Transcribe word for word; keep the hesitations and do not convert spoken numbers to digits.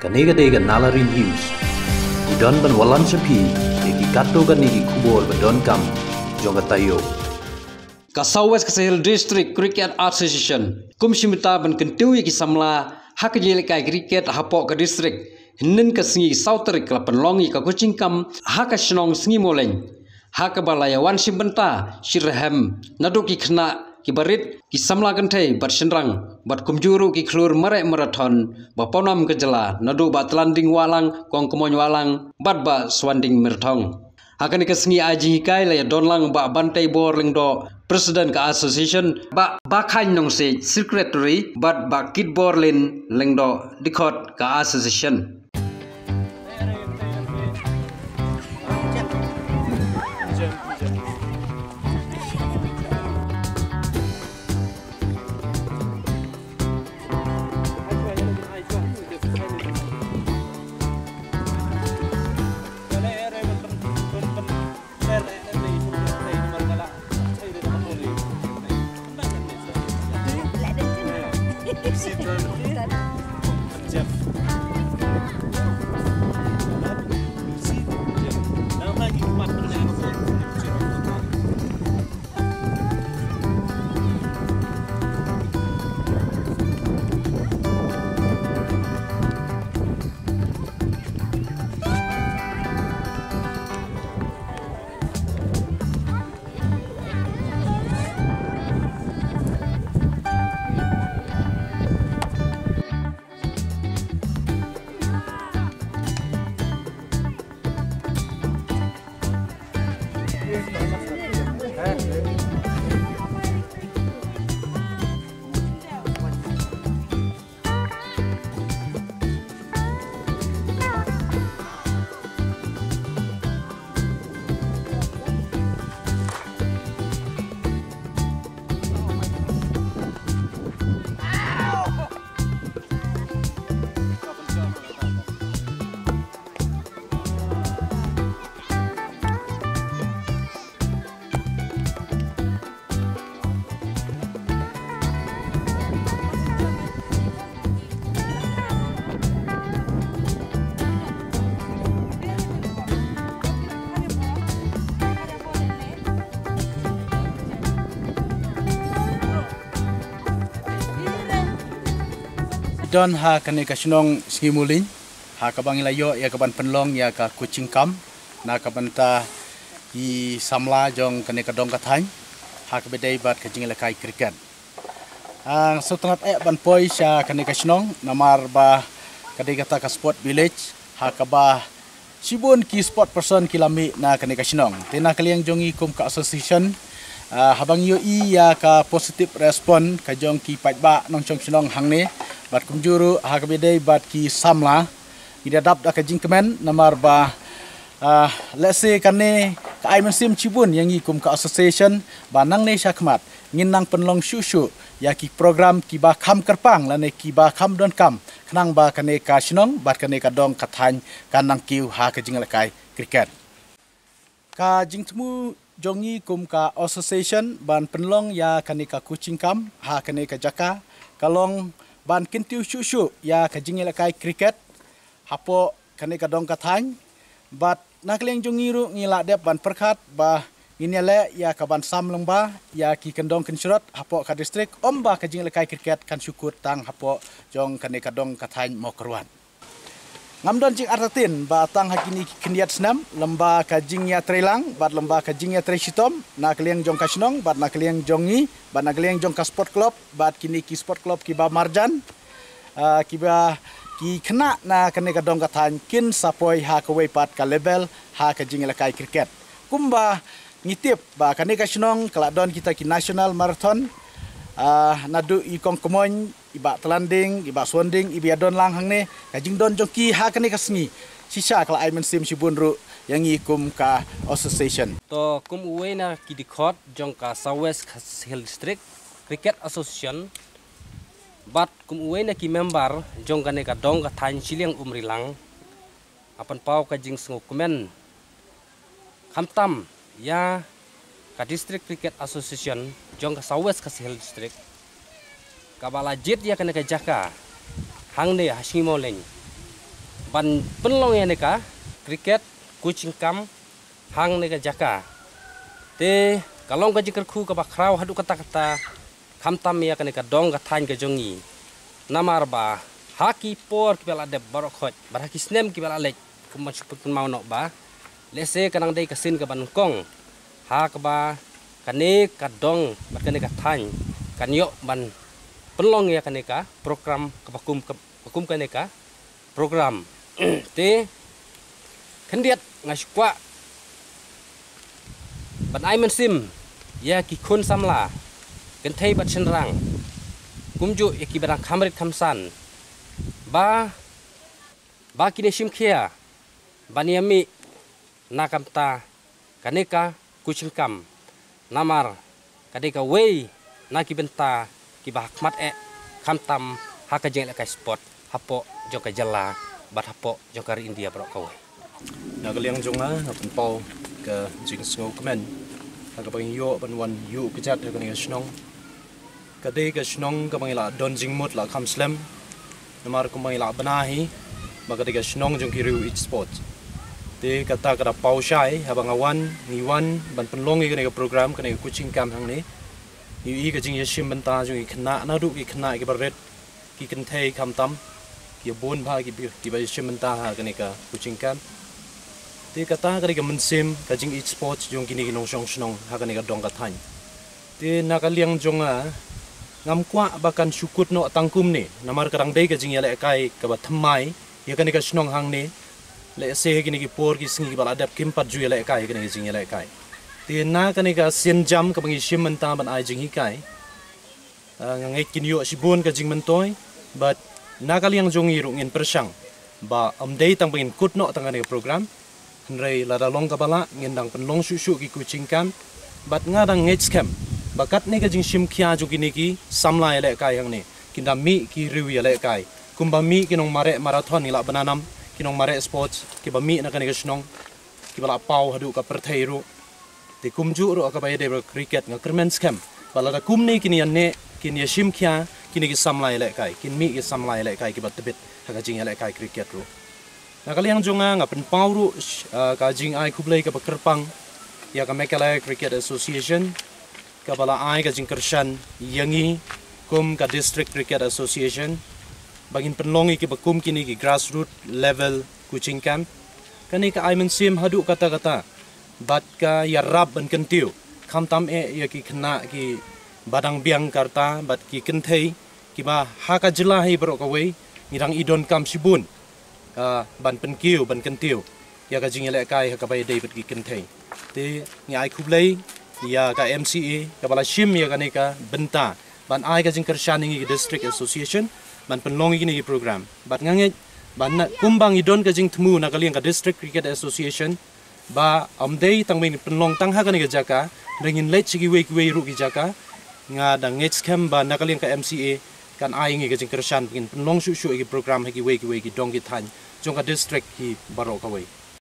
Kane ka dei ka Nalari News. Ngi don ban wallam sha phi ïa ki katto katne ki khubor ba donkam jong ka taïew. Ka South West Khasi Hills District Cricket Association kum shi mynta ban kyntiew ïa ki samla ha ka jingïalehkai cricket hapoh ka district. Hynnin ka sngi saw tarik ka la pynlong ïa ka coaching camp ha ka shnong Sngimawlein, ha kaba la ïa wan shim bynta shi rhem naduh ki khynnah kiba rit, ki samla kynthei bad shynrang, bad kumjuh ruh ki khlur mareh marathon ba pawnam ka jylla, naduh Bah Tlanding Wahlang, Kong Kmoin Wahlang bad Bah Swanding Myrthong. Ha kane ka sngi ai jinghikai la ïa don lang Bah Banteibor Lyngdoh, President ka Association, Bah Bakhain Nongsiej, Secretary, bad Bah Kitborlin Lyngdoh, Dkhot ka Association. Don ha kane ka shnong Sngimawlein, ha kaba ngi la ïoh ïa ka ban pynlong ïa ka coaching camp na ka bynta ki samla jong kane ka dong ka thaiñ ha kaba dei bad ka jingïalehkai cricket. Nga sngewtynnat eh ban poi sha kane ka shnong namar ba ka dei kata ka sport village ha kaba shibun ki sport person ki la mih na kane ka shnong. Te na ka liang jong ngi kum ka association, ah, haba ngi ïohi ïa ka positive response ka jong ki paidbah nongshong shnong hangne bad kumjuh ruh ha kaba dei bad ki samla, ngi da dap da ka jingkmen namar ba, ah, lehse kane ka ai mynsiem shibun ïa ngi kum ka association ba nangne shakhmat ngin nang pynlong shuh shuh ïa ki program kiba kham kyrpang lane kiba kham donkam khnang ba kane ka shnong bad kane ka dong ka thaiñ kan nang kiew ha ka jingïalehkai cricket. Ka jingthmu jong ngi kum ka association ban pynlong ïa kane ka coaching camp ha kane ka jaka ka long ban kyntiew shuh shuh ïa ka jingïalehkai cricket hapoh kane ka dong ka thaiñ. Bad na ka liang jong ngi ruh ngi la dep ban pyrkhat ba ngin ïaleh ïa ka ban sam lyngba ïa ki kyndong kynshrot hapoh ka district, ym ba ka jingïalehkai cricket kan shu kut tang hapoh jong kane ka dong ka thaiñ Mawkyrwat. Ngam don jingartatien ba tang ha kine ki khyndiat snem, lyngba ka jingïatreilang bad lyngba ka jingïatrei shitom na ka liang jong ka shnong bad na ka liang jong ngi bad na ka liang jong ka sport club bad kine ki sport club kiba marjan, ah, kiba ki khynnah na kane ka dong ka thaiñ kin sa poi ha kawei pat ka level ha ka jingïalehkai cricket. Kumba ngi tip ba kane ka shnong ka la don kita ki national marathon, ah, naduh i Kong Kmoin, i Bah Tlanding, i Bah Swanding, iba ïa don lang hangne, ka jingdon jong ki ha kane ka sngi shisha ka la ai mynsiem shibun ruh ïa ngi kum ka association. To kum uwei na ki dkhot jong ka South West Khasi Hills District Cricket Association bad kum uwei na ki member jong kane ka dong ka thaiñ shiliang Umrilang, nga pynpaw ka jingsngewkmen khamtam ïa ka District Cricket Association jong ka South West Khasi Hills District kaba la jied ïa kane ka jaka hangne ha Sngimawlein ban pynlong ïa kane ka cricket coaching camp hangne ka jaka. Te ka long ka jingkyrkhu kaba khraw haduh katta katta, khamtam ïa kane ka dong ka thaiñ ka jong ngi. Namar ba ha ki por kiba la dep baroh khoit, bad ha ki snem kiba la leit, kum ban shu pynmaw noh ba, lehse ka nang dei ka sien kaba nyngkong ha kaba kane ka dong bad kane ka thaiñ kan ïoh ban pynlong ïa kane ka program kaba kum, kaba kum kane ka program. Te khyndiat nga sngewkwah ban ai mynsiem ïa ki khun samla, kynthei bad shynrang, kumjuh ïa kiba dang kham rit kham san, ba, ba kin ïa shim khia ban ïa mih na ka bynta kane ka coaching camp. Namar ka dei kawei na ki bynta kiba ha khmat eh, khamtam ha ka jingïalehkai sport hapoh jong ka jylla bad hapoh jong ka ri India baroh kawei. Na ka liang jong nga, nga pynpaw ka jingsngewkmen ha kaba ngi ïoh ban wan ïuh kjat ha kane ka shnong. Ka dei ka shnong kaba ngi la don jingmut la kham slem, namar kumba ngi la bna hi ba ka dei ka shnong jong ki riew ïeit sports. Te kata ka da paw shai haba nga wan, ngi wan ban pynlong ïa kane ka program, kane ka coaching camp hangne. Ngi ïohi ka jingïashim bynta jong ki khynnah, naduh ki khynnah kiba rit, ki kynthei khamtam, ki bun bha ki, kiba ïashim bynta ha kane ka coaching camp. Te kata ka dei ka mynsiem ka jingïeit sports jong kine ki nongshong shnong ha kane ka dong ka thaiñ. Te na ka liang jong nga, ngam kwah ba kan shu kut noh tang kumne, namar ka dang dei ka jingïalehkai kaba thymmai ïa kane ka shnong hangne. Lehse kine ki por ki sngi kiba la dep kim pat ju ïalehkai ïa kane ka jingïalehkai. Te na kane ka sienjam kaba ngi shim bynta ban ai jinghikai, ah, nga ngeit kin ïoh shibun ka jingmyntoi, bad na ka liang jong ngi ruh ngin pyrshang ba ym dei tang ba ngin kut noh tang kane ka program, hynrei lada long kaba lah ngin dang pynlong shuh shuh ki coaching camp. Bad nga dang ngeit skhem ba katne ka jingshim khia jong kine ki samla ïalehkai hangne, kin da mih ki riew ïalehkai, kumba mih ki nongmareh marathon ngi la bna nam, ki nongmareh sports kiba mih na kane ka shnong, kiba la paw haduh ka pyrthei ruh. Te kumjuh ruh ha kaba ïadei bad cricket, nga kyrmen skhem ba lada kumne kin ïa neh, kin ïashim khia kine ki samla ïalehkai, kin mih ki samla ïalehkai kiba tbit ha ka jingïalehkai cricket ruh. Na ka liang jong nga, nga pynpaw ruh, ah, ka jingai khublei kaba kyrpang ïa ka Meghalaya Cricket Association, kaba la ai ka jingkyrshan ïa ngi kum ka District Cricket Association ba ngin pynlong ïa kiba kum kine ki grassroot level coaching camp. Kane ka ai mynsiem haduh katta katta bad ka ïarap ban kyntiew, khamtam eh ïa ki khynnah kiba dang biang ka rta bad ki kynthei kiba ha ka jylla hi baroh kawei, ngi dang i donkam shibun, ah, ban pynkiew, ban kyntiew ïa ka jingïalehkai ha kaba ïadei bad ki kynthei. Te ngi ai khublei ïa ka M C A kaba la shim ïa kane ka bynta ban ai ka jingkyrshan ïa ngi ka District Association ban pynlong ïa kine ki program. Bad nga ngeit ba na, kumba ngi don ka jingthmu na ka liang ka District Cricket Association, ba ym dei tang ba ngin pynlong tang ha kane ka jaka, hynrei ngin leit sha kiwei kiwei ruh ki jaka. Nga dang ngeit skhem ba na ka liang ka M C A kan ai ïa ngi ka jingkyrshan ba ngin pynlong shuh shuh ïa ki program ha kiwei kiwei ki dong ki thaiñ jong ka district hi baroh kawei.